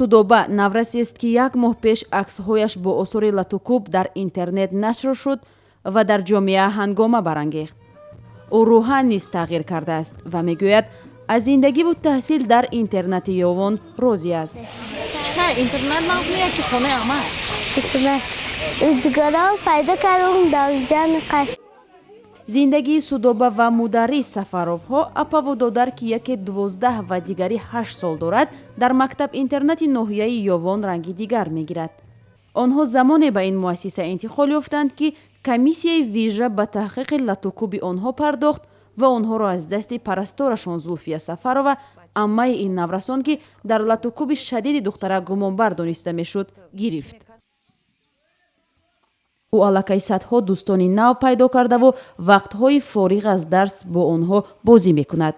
Судоба наврасест, ки як моҳ пеш аксҳояш бо осори латукӯб дар интернет нашр шуд ва дар ҷомеа ҳангома барангехт. Ӯ рӯҳан низ тағйир кардааст ва мегӯяд, аз зиндагиву таҳсил дар интернати Ёвон розӣ аст. Интернат нағз меяд ки хонаи ама? Интернат. Дигарон пайдо кардам дар ҷамъи. Зиндагии Судоба ва Мударрис Сафаровҳо, апаву додар, ки яке 12 ва дигари 8 сол дорад, дар мактаб-интернати ноҳияи Ёвон ранги дигар мегирад. Онҳо замоне ба ин муассиса интиқол ёфтанд, ки комиссияи вижа ба таҳқиқи латукӯби онҳо пардохт ва онҳоро аз дасти парасторашон Зулфия Сафарова, аммаи ин наврасон, ки дар латукӯби шадиди духтарак гумонбар дониста мешуд, гирифт. Ӯ аллакай садҳо дӯстони нав пайдо кардаву вақтҳои фориғ аз дарс бо онҳо бозӣ мекунад,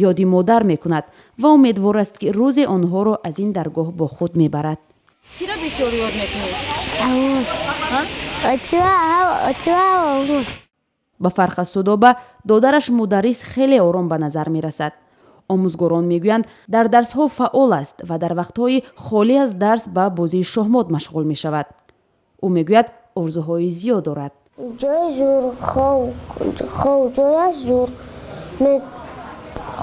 ёди модар мекунад ва умедвор аст, ки рӯзе онҳоро аз ин даргоҳ бо худ мебарад. Кира бисёр ёд мекунӣ? Очива. Ба фарқ аз Судоба, додараш Мударрис хеле ором ба назар мерасад. Омӯзгорон мегӯянд, дар дарсҳо фаъол аст ва дар вақтҳои холӣ аз дарс ба бозии шоҳмот машғул мешавад. Ӯ мегӯяд, орзуҳои зиёд дорад. Ҷои зур, хов ҷояш зур,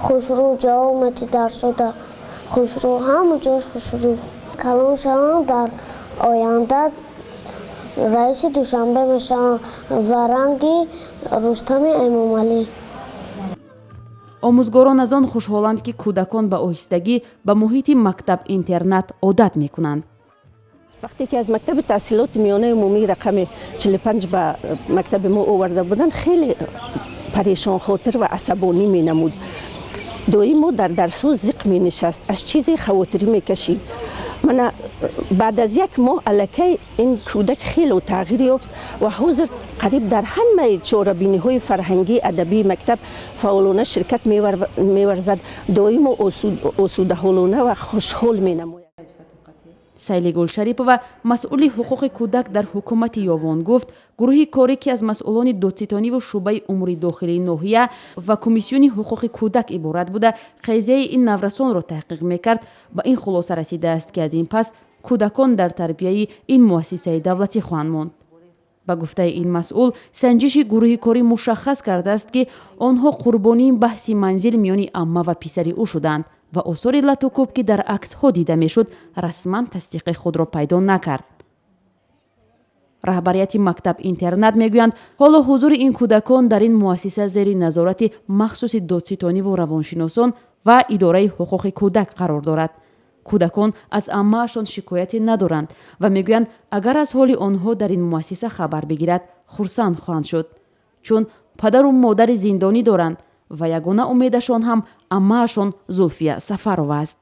хушрӯ ҷавоб мети дарсода, хушрӯ, ҳама ҷояш хушрӯ. Калон шавам, дар оянда раиси Душанбе мешавам ва ранги Рустами Эмомалӣ. Омӯзгорон аз он хушҳоланд, ки кӯдакон ба оҳистагӣ ба муҳити мактаб-интернат одат мекунанд. Вақте ки аз мактаби таҳсилоти миёнаи умумии рақами 45 ба мактаби мо оварда буданд, хеле парешонхотир ва асабонӣ менамуд. Доимо дар дарсҳо зиқ менишаст, аз чизе хавотирӣ мекашид. Мана баъд аз як моҳ аллакай ин кӯдак хеле тағйир ёфт ва ҳозир қариб дар ҳамаи чорабиниҳои фарҳангии адабии мактаб фаъолона ширкат меварзад, доимо осудаҳолона ва хушҳол менамояд. Сайлигул Шарипова, масъули ҳуқуқи кӯдак дар ҳукумати Ёвон, гуфт, гурӯҳи корӣ, ки аз масъулони додситониву шӯъбаи умури дохилии ноҳия ва комиссиони ҳуқуқи кӯдак иборат буда, қазияи ин наврасонро таҳқиқ мекард, ба ин хулоса расидааст, ки аз ин пас кӯдакон дар тарбияи ин муассисаи давлатӣ хоҳанд монд. Ба гуфтаи ин масъул, санҷиши гурӯҳи корӣ мушаххас кардааст, ки онҳо қурбонии баҳси манзил миёни амма ва писари ӯ шуданд ва осори латукӯб, ки дар аксҳо дида мешуд, расман тасдиқи худро пайдо накард. Раҳбарияти мактаб-интернат мегӯянд, ҳоло ҳузури ин кӯдакон дар ин муассиса зери назорати махсуси додситониву равоншиносон ва идораи ҳуқуқи кӯдак қарор дорад. Кӯдакон аз аммаашон шикояте надоранд ва мегӯянд, агар аз ҳоли онҳо дар ин муассиса хабар бигирад, хурсанд хоҳанд шуд, чун падару модари зиндонӣ доранд ва ягона умедашон ҳам аммаашон Зулфия Сафарова аст.